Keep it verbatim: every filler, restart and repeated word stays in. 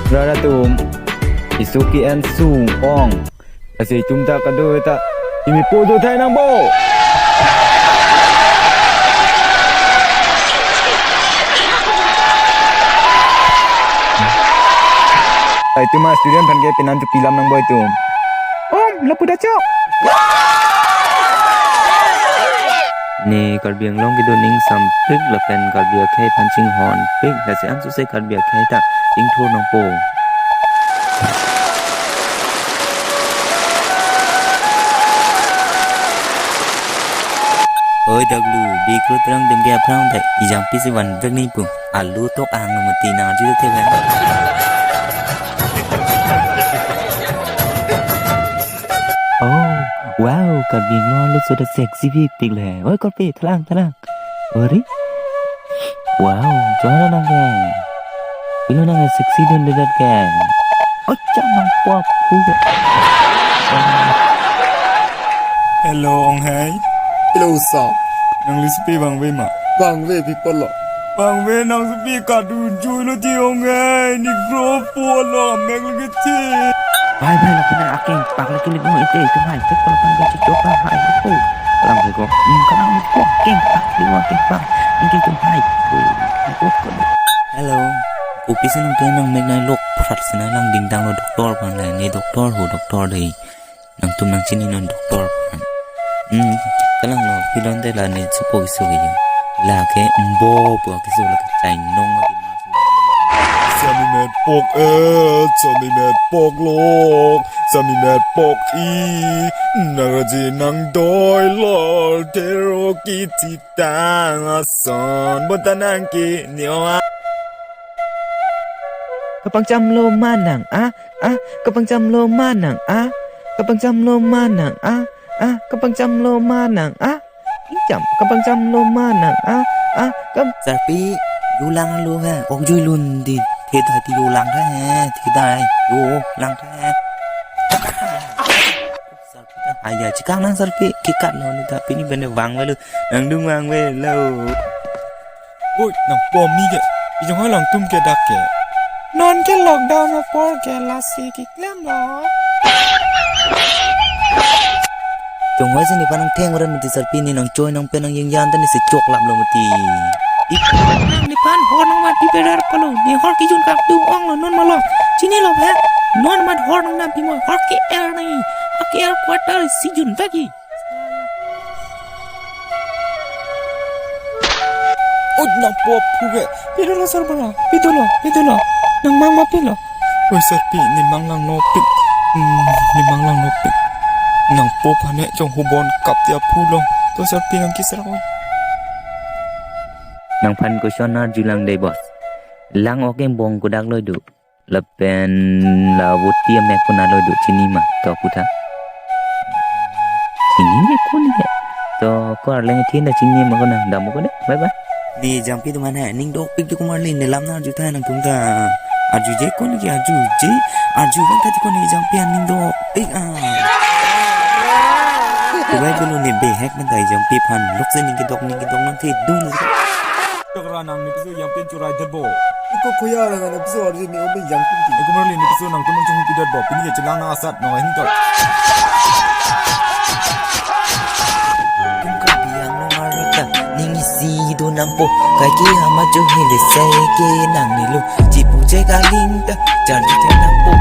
Rara atum, isuki en sung ong. Lasi itum ta kado ta, imi po do thai nangpo. Itum a student aphan ke penang tu pilam nangpo itum. Om, lapu da chok. Ne Karbi Anglong kedo ning sampik lapen Karbi akhei aphan chinghonpik, lasi ansose Karbi akhei ta chingthur nangpo. Oi daglu, bikro terang dem ke aphrang dai, ijang pisi van vek ni pu. Alu tok ang mati nang arju te ven. Oh, wow, Karbi Anglong alu so da sexy bipik le. Oi, Karbi, thalang, thalang. Ori? Wow, jona nang ke. Pilo nang ke sexy dun dedet ke. Ocha nangpo aphu ke. Hello, Ong Hai. Hello, Sa. Nangli supi vangve ma? Vangve, people lo. Vangve nang supi kadu jui lo ti Ong Hai. Ni gro po lo, mek lo ke ti. Bhai, bhai, lapen akeng pak lagi lagi ite, itum hai, tek pala pan gaji coba hai, itu. Kalang bego. Hmm, kalang bego, akeng pak, lima akeng pak. Ini itum hai. Tuh, itu kan. Hello. Kopi si nangtum nang mek nai lok prat si nang dingdang lo doktor aphan le. Ne doktor ho, doktor dei. Nangtum nangchini non doktor aphan. Hmm, kalang lo, pilon te la ne supo isu ya. La ke mbo pu akisu la ke chainong ati mas. Sami met pok et, sami met pok lok, sami met pok i, nang raji nang doi lol, tero ki titang ason, bonta nang ke neo a. Kapangcham lo ma nang a, a, kapangcham lo ma nang a, kapangcham lo ma nang a, a, kapangcham lo ma nang a. Incham, kapangcham lo ma nang a, a, kap- Sarpi, yo lang lo ha, ok jui lun di, the thai ti yo lang ha, the thai, yo lang ha. Sarpi ta, aya, chikang nang Sarpi, kikat lo ni ta, pini bene vangve lo, nangdung vangve lo. Oi, nangpo mi ke, ijong hoi langtum ke dak ke. Non ke lockdown apor ke lasi keklem lo. Chong hoi si nephan nangtheng ran mati Sarpi, ne nangchoi nangpen nangyengjan ta ne si chok lap lo mati. Ip. Nang nephan hor nangmat piperar palo, ne hor kejun kak dung ong lo non malo. Chini lo he, non mat hor nangnam pimo, hor ke-er nai. Ake-er quarter si jun vek i. Oi, nangpo aphu ke. Pidolo sarbara. Pidolo, pidolo. Nang mang ma pilo. Oi, Sarpi, ne mang lang nopik. Hmm, ne mang lang nopik. Nangpo aphan ne chong hubon kap ti aphu long. To Sarpi nang kisar oi. Nangphan question arju lang dei, boss. Lang ok engbong kodak lo do. Lapen la voti amek konat lo do, chini ma, to putha. Chini ne koni ke. To ko arleng thin da chini ma kona, dam kona. Bye bye. Ne jangpi atum aphan hai, ning dopik do Kumar Lin, ne lam nang arju tha nangtum ta. Arjuje koni ke arjuje. Arju bang tadi koni jangpi an ning dopik a. Kubai belu ne behek man tadi jangpi aphan. Lok se ning kedok ning kedok nang the dun. Chokra nang ne piso jangpi churai det bo. Iko koya nang ne piso arju ne omi jangpi ti. Eko marli ne piso nangtum nang chunghu pidet bo. Pini ke chelang nang asat nang ahin tok. Tum Karbi Anglong arta ning isi do nangpo. Kaike ama jo hile sai ke nang nilo. Chipu je galing ta jar di te nangpo.